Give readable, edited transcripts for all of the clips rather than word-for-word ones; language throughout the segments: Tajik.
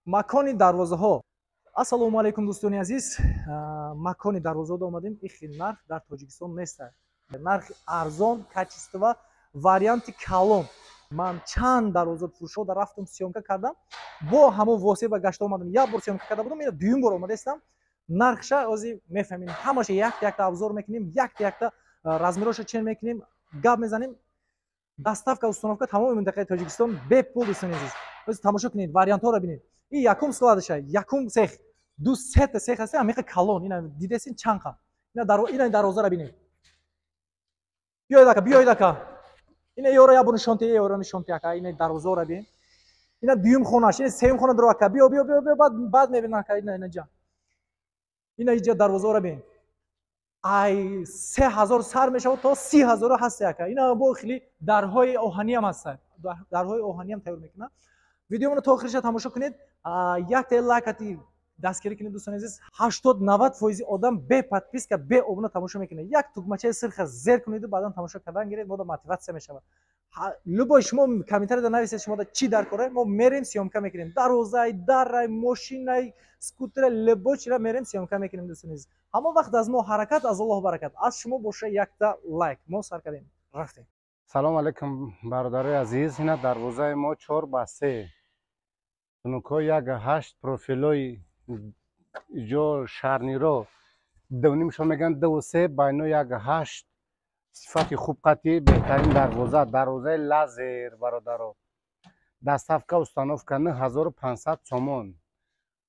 Макони дарвозаҳо. Ассалому алайкум, дӯстони азиз. Макони дарвозаҳо омадем. Ихи нарх дар Тоҷикистон нест. Нархи арзон, качество, варианти калон. Ман чанд дарвоза фурӯшода рафтам, съёмка кардам. Бо ҳамон восита ба гашта омадам. Як бор съёмка карда будам, ина дуюм бор омадаистам. Нархша ҳозир мефаҳмем. Ҳамаша якта якта обзор мекунем, якта якта размероша чен мекунем, гап мезанем. Доставка, установка тамоми минтақаи Тоҷикистон бепул, дӯстони азиз. Ҳозир тамошо кунед, вариантҳоро бинед. И якум складаша, якум цех, ду сета цех ҳаст, ҳамиқа калон. Ина дидесин чанқа. Ина дарвозаро бинед. Биёед, ака, биёед, ака. Ина ёро як бор нишон те, ёро нишон те, ака. Ина дарвозаро бин. Ина дуюм хонаш, ина сеюм хона дуро, ака. Биё, биё, биё, биё, баъд баъд мебинам, ака. Ина, ина ҷа. Ина иҷа дарвозаро бин. Ай 3000 сар мешавад то 30 000 ҳаст, ака. Ина бо хеле дарҳои оҳаниам ҳаст, дарҳои оҳаниам тайёр мекунад. Видеоморо то охириша тамошо кунед, якта лайкати дастгирӣ кунед, дӯстони азиз. 80-90 фоизи одам бе подписка, бе обуна тамошо мекунад. Як тугмачаи сирха зер кунеду баъдан тамошо кардан гиред, мода мотиватсия мешавад. Любой шумо комментарийда нависед, шумода чӣ дар кора, мо мерем, съёмка мекунем. Дарвозай, дарай, мошинай, скутерай, любой чира мерем, съёмка мекунем, дӯстони азиз. Ҳамон вақт аз мо ҳаракат, аз Аллоҳ баракат, аз шумо боша якта лайк. Мо сар кардем, рафтем. Салом алейкум, бародарои азиз. Ина дарвозаи мо 4 ба 3, тунукҳои 1,8, профилои ҷо шарниро дунимшон мегӯянд, 2,3, байно 1,8, сифати хуб қатӣ, беҳтарин дарвоза, дарвозаи лазер, бародаро. Доставка, установка 9500 сомон.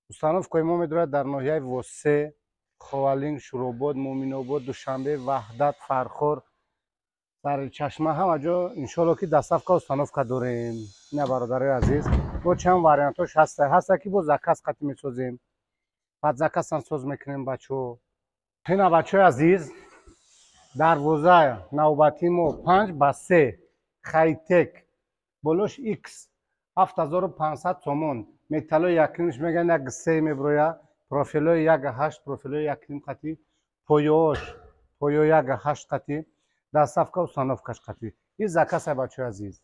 Установкаи мо медорад дар ноҳияи Восе, Ховалинг, Шуробод, Муъминобод, Душанбе, Ваҳдат, Фархор, Сарчашма, ҳама ҷо иншоалло ки доставка, установка дорем. Ина, бародарои азиз, бо чанд вариантош ҳаста, ҳаста ки бо заказ қатӣ месозем, баъд заказам соз мекунем, бачаҳо. Ина, бачаҳои азиз, дарвоза навбатии мо 5 ба 3, хайтек, болош икс, 7500 сомон. Металлои якнимш мегӯянд, 1,3 меброя, профилои 1,8, профилои 1,5 қатӣ, поёш поё 1,8 қатӣ, доставка, установкаш қатӣ. И заказа, бачаҳои азиз.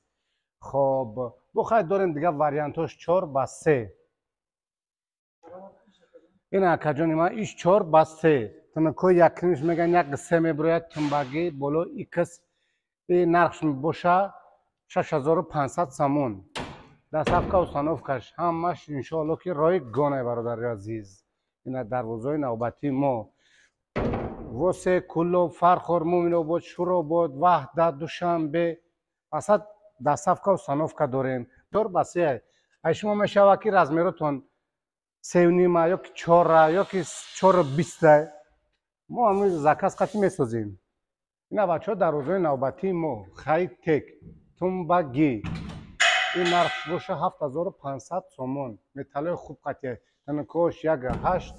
Хоб, бо хай дорем дигар вариантош 4 ба 3. Ина, акаҷони ман, иш 4 ба 3, тунукҳои якнимш мегӯянд, 1,3 меброяд, тумбагӣ, боло икс. И нархш боша 6500 сомон. Доставка, установкаш ҳамаш иншоалло ки ройгоне, бародари азиз. Ина дарвозаи навбатии мо: Восе, Куллоб, Фархор, Муъминобод, Шуробод, Ваҳдат, Душанбе асад доставка, установка дорем. 4 ба 3 ай шумо мешавад ки размеротон сеюнима ёки чора ёки чору биста, мо ҳамин заказ қатӣ месозем. Ина, бачаҳо, дарвозаи навбатии мо хайтек, тумбагӣ. Ин нарх боша 7500 сомон. Металлои хуб қатия, тунукош 1,8,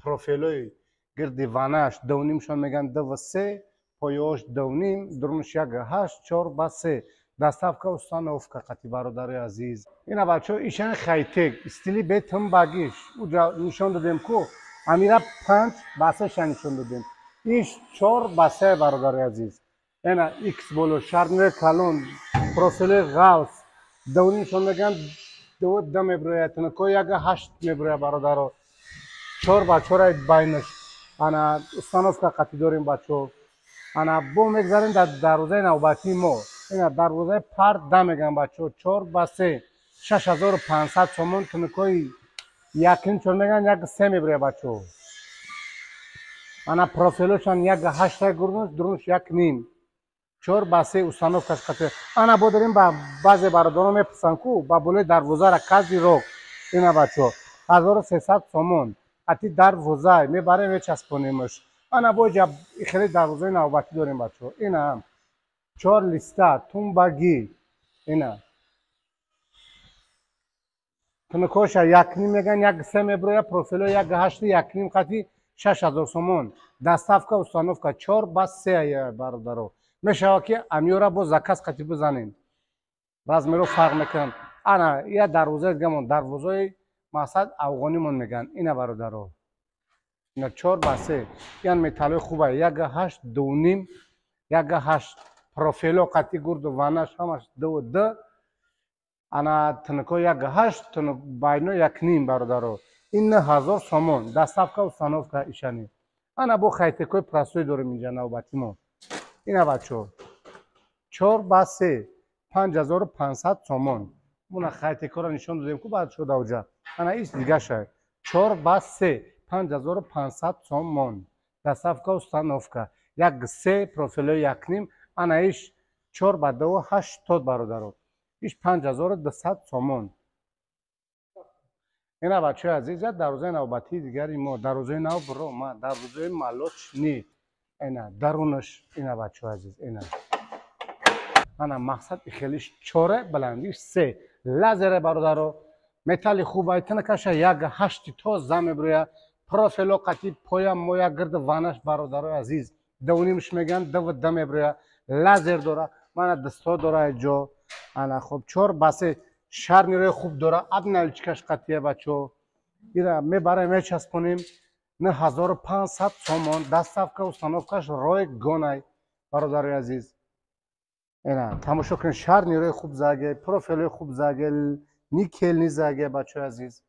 профилои гирди ванаш дунимшон мегӯянд, 2,3, поёш дуним, дурунш 1,8, 4 ба 3, доставка, установка қатӣ, бародарои азиз. Ина, бачаҳо, ишан хайтек стили бе тумбагиш. Уҷа нишон додем ку, амира 5 ба 3 ша нишон додем, иш 4 ба 3, бародарои азиз. Ина икс боло, шарнири калон, профили ғалс, дунимшон мегӯянд, ду меброяд, тунукҳои 1,8 меброяд, бародаро. 4 ба 4 байнаш. Ана установка қатӣ дорем, бачаҳо. Ана бо мегзарем дар дарвозаи навбатии мо. Ина дарвозаи парда мегӯям, бачаҳо, 4 ба 3, 6500 сомон. Тунукҳои якним чор мегӯянд, 1,3 меброяд, бачаҳо. Ана профилошан 1,8 гурнуш, дурунш 1,5, 4 ба 3, установкаш қатӣ. Ана бо дорем, ба баъзе бародарон мепурсанд ку ба болои дарвозара козырёк. Ина, бачаҳо, 1300 сомон ати дарвоза мебарем, мечаспонемш. Ана боҷа хеле дарвозаи навбатӣ дорем, бачаҳо. Ина чор листа, тумбагӣ. Ина тунукоша якним мегӯянд, 1,3 меброя, профило 1,8, 1,5 қатӣ, 6000 сомон. Доставка, установка 4 ба 3, бародаро. Мешавад ки амёра бо заказ қатӣ бизанем, размеро фарқ мекунанд. Ана я дарвозаи дигамон, дарвозаи мақсад афғонимон мегӯянд. Ина, бародаро, ина 4 ба 3, ян металлои хуба, 1,8, дуним, 1,8, профило қатӣ, гурду ванаш ҳамаш 2,2. Ана тыныко як ҳашт, тынок байно як ним, бародаро. Ин 9000 сомон, доставка, установка ишани. Ана бо хайтекои простой дорем инҷа навбати мо. Ина, бачо, 4 ба 3, 5500 сомон. Муна хайтекоро нишон додем ку баъд шуда уҷа. Ана ис дигаша, 4 ба 3, 5500 сомон, доставка, установка, як се, профилои якним. Ана иш 4 ба 2 80, бародаро, иш 5200 сомон. Ина, бачаҳои азиз, як дарвозаи навбатии дигари мо, дарвозаи нав бирома, дарвозаи молочный. Ина дарунаш, ина, бачаҳои азиз, ина. Ана мақсад хелиш чоре, баландиш се, лазере, бародаро, металли хубай, тинакаша як ҳашти тоза мебироя, профило қати поя моя гирд ванаш, бародарои азиз, давнимш меган, дав да мебироя, лазер дора, мана дасто дора ҷо. Ана хоб, 4 ба 3, шарнирои хуб дора, обналичкаш қатия, бачо. Ира мебарем, мечаспонем, 9500 сомон, доставка, установкаш ройгонай, бародарои азиз. Ина тамошо кунед, шарнирои хуб заге, профилои хуб заге, никелный заге, бачои азиз.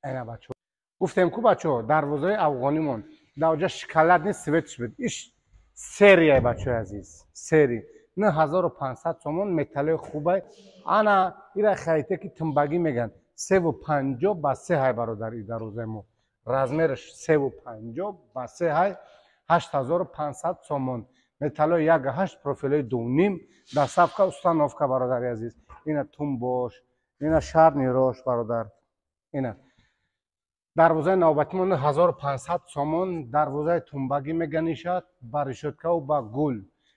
Ина, бачо, гуфтем ку, бачо, дарвозаи афғонимон даоҷа шоколадный цветш буд, иш серый, бачои азиз, серый, 9500 сомон, металлои хубай. Ана ира харите ки тумбагӣ меган, 3,50 ба 3 ҳай, бародар. И дарвозаи мо размераш 3,50 ба 3 ҳай, 8500 сомон, металлои як ҳашт, профилои дуним, доставка, установка, бародари азиз. Ина тумбош, ина шарнирош, бародар. Ина дарвозаи навбатимон 1500 сомон, дарвозаи тумбагӣ меганишад, ба решёткаву ба гул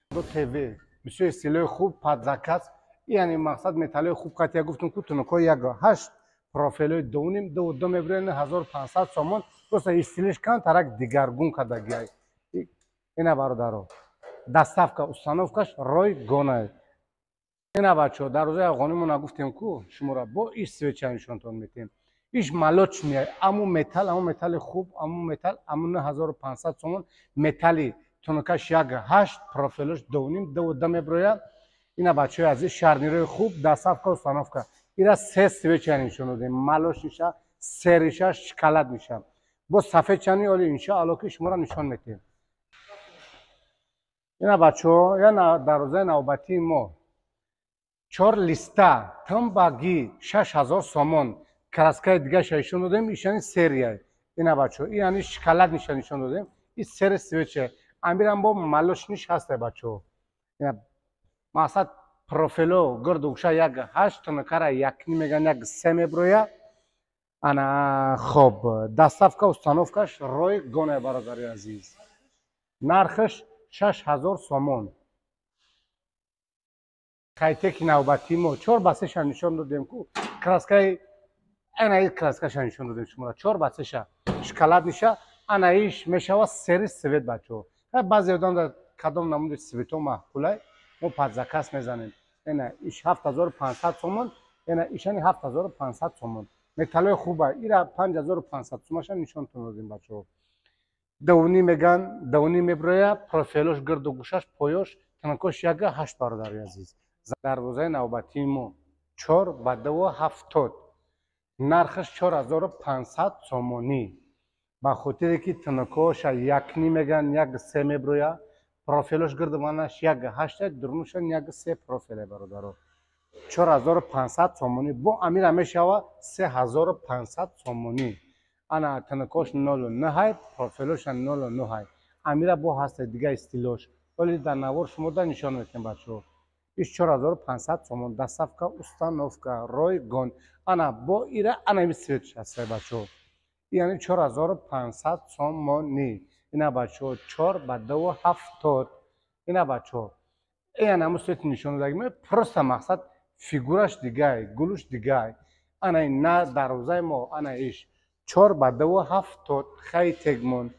тв, бисёр стилои хуб, под заказ. Яъне мақсад металлои хуб қатия, гуфтум ку, тунукҳои як ҳашт, профилои дуним, ду ду мебироян, 1500 сомон. Просто стилиш камтарак дигаргун кардагиай. Ина, бародаро, доставка, установкаш ройгонай. Ина, бачо, дарвозаи афғонимона гуфтем ку шуморо, бо иш свеча нишонтон метиҳем. Иш молочный, аму металл, аму металли хуб, аму металл, аму 9500 сомон, металли тунукаш як ҳашт, профилош дуним, ду да мебирояд. Ина, бачаҳои азиз, шарнирои хуб, доставка, установка. Ира се свеча нишон додем: молочныйша, серыйша, шоколадныйша. Бо сафедчани оли иншоалло ки шуморо нишон метиҳем. Ина, бачаҳо, я дарвозаи навбатии мо, чор листа, тумбагӣ, 6000 сомон. Краскаи дигаша нишон додем, ишани серый. Ина, бачаҳо, яъни шоколадныйша нишон додем, и серый свеча. Амирам бо молочныйш ҳаста, бачаҳо. Мақсад профило гирду гӯша як ҳашт, тунукара якни меган, як се меброя. Ана хоб, доставка, установкаш ройгоне, бародари азиз. Нархаш 6000 сомон. Хайтеки навбатии мо, 4 ба 3-ша нишон додем ку, краскаи анаи краскаша нишон додем шуморо, 4 ба 3-ша, шоколадныйша. Анаиш мешава серый цвет, бачаҳо. Баъзе одам дар кадом намуди цвето маъқулай, мо под заказ мезанем. Ина иш 7500 сомон, ина ишани 7500 сомон, металлои хуба. Ира 5500 сомаша нишонтон додем, бачаҳо. Давни меган, давни меброя, профилош гирду гӯшаш, поёш, тинакош яга ҳашт, бародари азиз. Дарвозаи навбатии мо 4 ба 2,70, нархаш 4500 сомонӣ. Ба хотире ки тинакоша якни меган, як се меброя, профилош гирдуванаш як ҳашта, дурнушан як се профиле, бародаро, 4500 сомонӣ. Бо амира мешава 3500 сомонӣ. Ана тинакош нолу нӯҳай, профилоша нолу нӯҳай. Амира бо ҳаста дига стилош, вале дар навор шумо да нишон метем, бачаҳо. Иш 4500 сомон, доставка, установка ройгон. Ана бо ира анами цветш ҳаста, бачаҳо, яъне 4500 сомонӣ. Ина, бачаҳо, 4 ба 2,70. Ина, бачаҳо, яъне ҳамун цвети нишон додагӣ, просто мақсад фигураш дигай, гулуш дигай. Ана на дарвозаи мо, ана иш 4 ба 2,70, хайтегмон,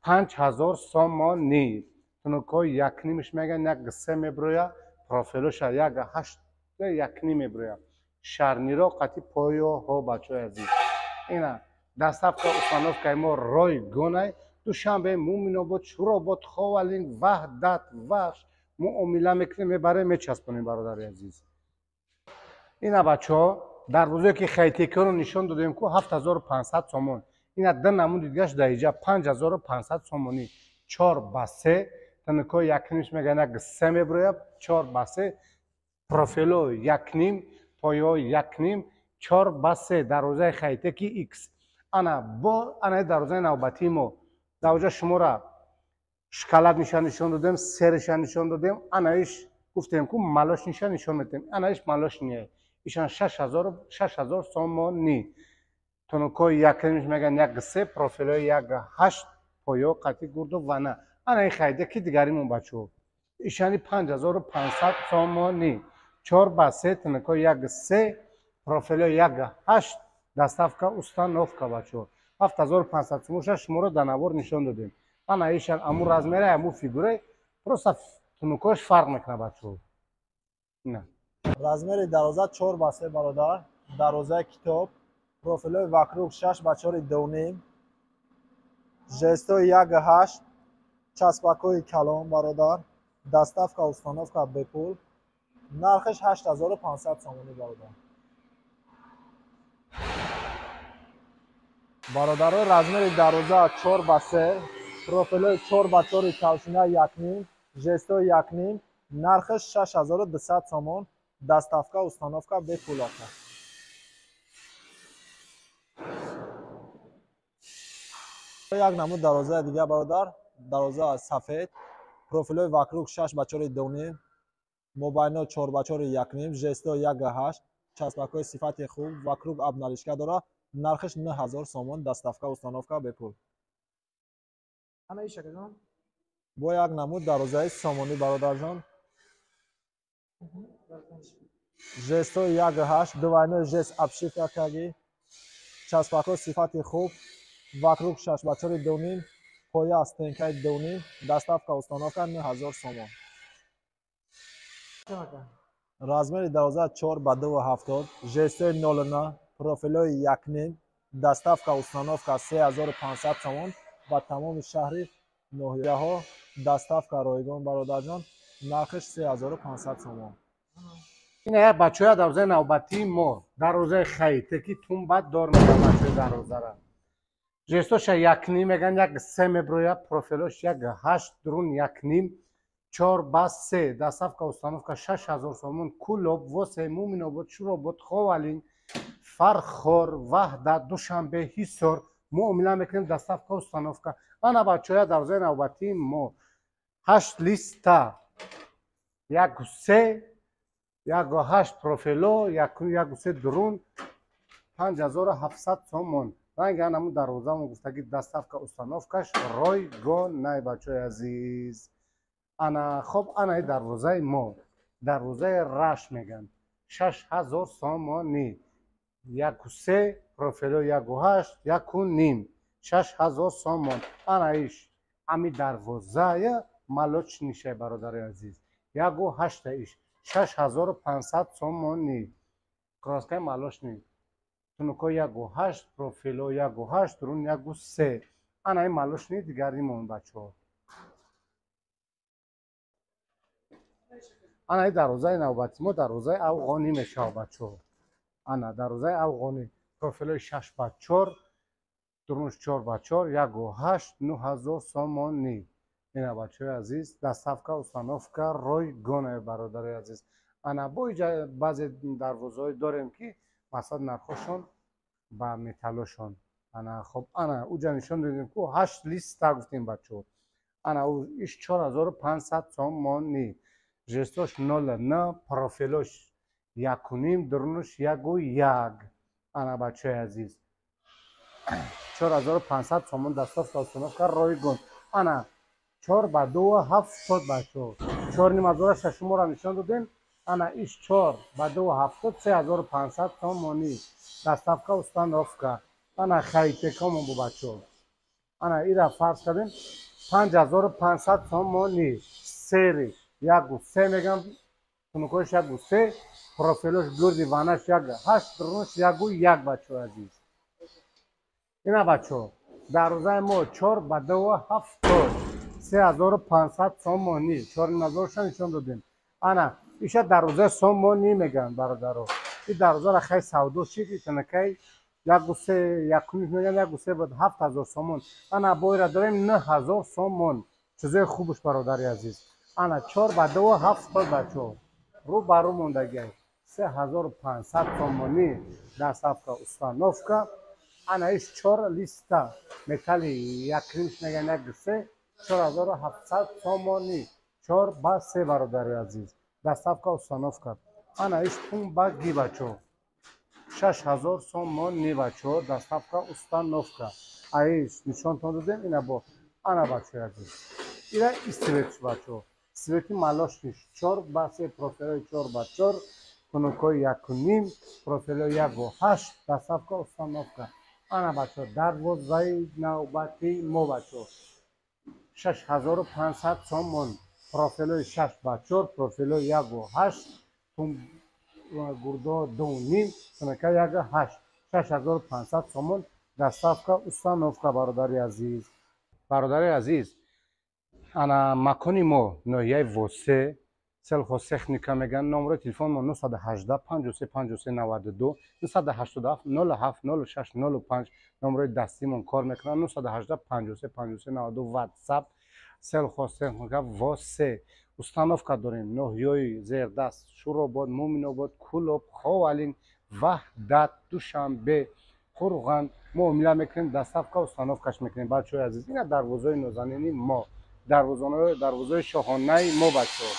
5000 сомонӣ. Тунукҳои якнимш меган, як се меброя, профилоша як ҳашт, якним меброя, шарниро қати поёҳо, бачаҳои азиз. Ина доставка, установкаи мо ройгонай. Душанбе, Муминобод, Шӯробод, Ховалинг, Ваҳдат, Вахш муомила мекунем, мебарем, мечаспонем, бародари азиз. Ина бачаҳо, дарвозае ки хайтекиро нишон додем ку 7500 сомон. Ина ду намуди дигаш дар иҷа 5500 сомонӣ. 4 ба 3 тунукҳои якнимш мегӯян, як се мебирояд, 4 ба 3 профило якним, поё якним, 4 ба 3 дарвозаи хайтеки X. Ана бо ана дарвозаи навбатии мо. Дарвоза шумора шоколад нишон додем, сериша нишон додем, анаиш гуфтем ку малошниша нишон медем. Анаиш малошния. Ишан 6000 сомонӣ. Тунукҳои якнимш мегӯян як се, профилои як ҳашт, поё қатъи гурду вана. Ана ин хайде ки дигаримон бачаҳо. Ишани 5500 сомонӣ. 4 ба 3 тунукҳои як се, профилои як ҳашт, доставка установка бачаҳо. 7500 сомонша шуморо дар навор нишон додем. Ана ишан аму размера, аму фигура, просто тунукҳош фарқ мекунад бачаҳо. Ина. Размери дароза 4 ба 3 бародар, дарозаи китоб, профилои вокруг 6 ба 4 дуним, жестои 1,8, часпакҳои калон бародар, доставка установка бепул, нархиш 8500 сомонӣ бародар. Бародаро, размери дароза 4 ба 3, профилои 4 ба 4 толщина 1,5, жестои 1,5, нархиш 6200 сомон, доставка установка бепул ака. Як намуд дарозаи дига бародар, дароза сафед, профилои вокруг 6 ба 4 дуним, мобайно 4 ба 4 1,5, жесто 1,8, часпакҳои сифати хуб, вокруг обналичка дора, нархиш 9000 сомон, доставка установка бепул. Ана иш акаҷон? Бо як намуд дарозаи сомонӣ бародарҷон. Жестои 1,8, двойной жест обшивка каги, часпакҳои сифати хуб, вокруг 6 ба 4 дуним, поя стенкаи дуним, доставка установка 9000 сомон. Размери дароза 4 ба 2,70, жестои 0,9, профилои 1,5, доставка установка 3500 сомон ба тамоми шаҳри ноҳияҳо доставка ройгон бародарҷон, нархиш 3500 сомон. Ина як бачаҳоя дарвозаи навбатии мо, дарвозаи хайтеки тумбат дор мегӯянд бачаҳои дарвозара. Жестоша якним мегӯянд, як се мебирояд, профилош як ҳашт, дурун якним, 4 ба 3, доставка установка 6000 сомон, Кулоб, Восе, Муминобод, Шуробод, Ховалин, Фархор, Ваҳдат, Душанбе, Ҳисор муомила мекунем, доставка установка. Ана бачаҳоя дарвозаи навбатии мо 8 листа, як се, як ҳашт профило, як се дурун, 5700 сомон. Ранги ҳамун дарвозамо гуфтаги доставка установкаш ройгон най бачаҳои азиз. Ана хоб, ана ин дарвозаи мо, дарвозаи раш мегӯянд, 6000 сомонӣ, як се, профило як ҳашт, як ним, 6000 сомон. Ана иш ами дарвозая малочнишай бародари азиз, як ҳашта иш 6500 сомонӣ, краскаи малочни, тунукҳо як ҳашт, профило як ҳашт, дурун як се. Ана ин малочни дигаримон бачаҳо. Ана ин дарвозаи навбати мо дарвозаи афғонӣ мешавад бачаҳо. Ана дарвозаи афғонӣ, профилои 6 ба 4, дурунш 4 ба 4, як ҳашт, 9000 сомонӣ. Ина бачаҳои азиз, доставка установка ройгон бародарои азиз. Ана бо иҷа баъзе дарвозаҳое дорем ки масалан нархошон ба металлошон. Ана хоб, ана уҷа нишон додем ку 8 листа гуфтем бачаҳо. Ана иш 4500 сомонӣ, жестош 0,9, профилош 1,5, дурунаш 1,1. Ана бачаҳои азиз, 4500 сомон, доставка установка ройгон. Ана 4 ба 2,70 бачаҳо, 4500 шуморо нишон додем. Ана иш 4 ба 2,70, 3500 сомонӣ, доставка установка. Ана хайтекомон бу бачаҳо. Ана ира фарз кардем 5500 сомонӣ, сери як се мегӯям, тунукҳош як се, профилош гурди ванаш як ҳашт, дурунаш як як бачаҳои азиз. Ина бачаҳо, дарвозаи мо 4 ба 2,70, 3500 сомонӣ, 4500 нишон додем. Ана иша дарвозаи сомонӣ мегӯянд бародаро. Ин дарвозаро хай савдо шид, итанакай 1,3 1,5 меган, 1,3 буд, 7000 сомон. Ана бойра дорем 9000 сомон. Чизои хубуш, бародари азиз. Ана 4 ба 2 7 бачо. Рӯ ба рӯ мондагиай. 3500 сомонӣ доставка, установка. Ана иш 4 листа металли 1,5 меган, 1,3, 4700 сомонӣ. 4 ба 3, бародари азиз. Доставка, установка. Ана иш тумба ги, бачо. 6000 сомонӣ, бачо, доставка, установка. Аиш нишонтон додем, ина бо ана, бачои азиз. Ира цвет, бачо. Цвети молочный 4 ба 3, профилои 4 ба 4, кунукҳои 1,5, профилои 1,8, доставка, установка. Ана, бачо, дарвозаи навбатии мо, бачо. 6500 сомон. Профилои 6 ба 4, профилои 1,8, гурдо 2,5, кунака 1,8, 6500 сомон, доставка, установка, бародари азиз. Бародари азиз, ана макони мо ноҳияи Восе, Сельхозтехника меган. Номерои телефон мо 918 53 53 92, 987 07 06 05. Номерои дастимон кор мекунад 918 53 53 92, WhatsApp. Сельхозтехника Восе. Установка дорем ноҳияи зердаст: Шуробод, Муминобод, Кӯлоб, Ховалин, Ваҳдат, Душанбе, Қурған. Муомила мекунем, доставка, установкаш мекунем, бачаҳои азиз. Ина дарвозаи нозанини мо, дарвозаи шоҳонаи мо, бачаҳо.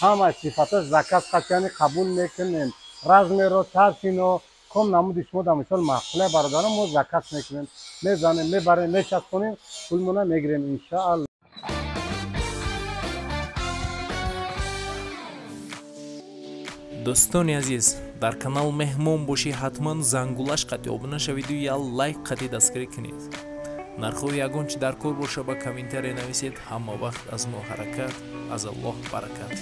Ҳама сифатош заказ қатъияни қабул мекунем. Размеро, тарсино, ком намуди шумо дар мисол маъқула, бародарон, мо заказ мекунем, мезанем, мебарем, мечаспонем, пулмона мегирем, иншаалло. Дӯстони азиз, дар канал меҳмон бошӣ, ҳатман зангулаш қатъи обуна шавиду я лайк қатъи дастгирӣ кунед. Нархҳои ягон чи дар кор боша, ба комментария нависед. Ҳама вақт аз мо ҳаракат, аз Аллоҳ баракат.